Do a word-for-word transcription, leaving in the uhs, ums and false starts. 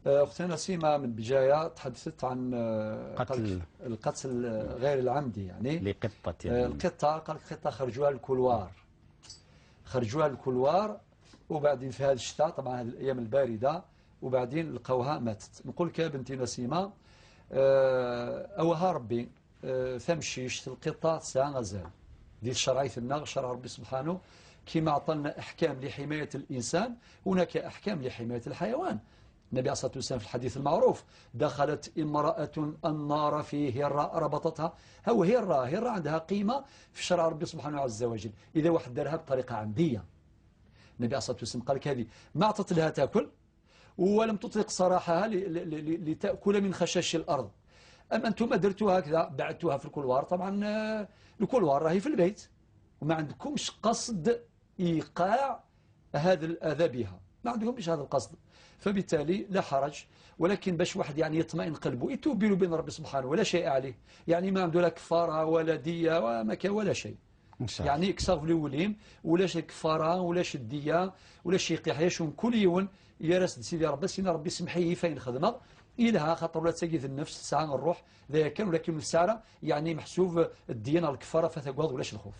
آه، أختنا سيما من بجاية تحدثت عن، آه، قتل. قالك القتل، آه، غير العمدي، يعني. لقطة، آه، يعني. القطة، قالك القطة خرجوها للكولوار. خرجوها للكولوار، وبعدين في هذا الشتاء، طبعًا هذه الأيام الباردة، وبعدين لقوها ماتت. نقول لك يا بنتي نسيمة، آه، أوها ربي، آه، تمشيش القطة تسعى غزال. دي الشرعية النغ، شرع ربي سبحانه، كما عطلنا أحكام لحماية الإنسان، هناك أحكام لحماية الحيوان. النبي عليه الصلاة والسلام في الحديث المعروف: "دخلت امرأة النار في هرة ربطتها". هو هرة، هرة عندها قيمة في شرع ربي سبحانه عز وجل، إذا واحد دارها بطريقة عمدية. النبي عليه الصلاة والسلام قال لك: "هذه ما عطت لها تاكل، ولم تطلق سراحها ل-، ل-، ل-، ل-، لتأكل من خشاش الأرض. أما أنتم درتوها هكذا، بعتوها في الكولوار". طبعًا، آه، الكولوار راهي في البيت، وما عندكمش قصد إيقاع هذا الأذى بها، ما عندهمش هذا القصد، فبالتالي لا حرج. ولكن باش واحد يعني يطمئن قلبه، يتوب بينه وبين ربي سبحانه، ولا شيء عليه، يعني ما عنده لا كفارة ولا دية وما كان ولا شيء. إن شاء الله. يعني يكسر في الوليم، ولا شيء كفارة، ولا شيء دية، ولا شيء يقيح يشوم كل يوم. يا راس سيدي ربي، سيدنا ربي سمحيه فين خدمه، إلها خاطر ولا تسقي النفس ساعة الروح ذا كان، ولكن السارة يعني محسوب الدية الكفارة فتقواض ولاش الخوف.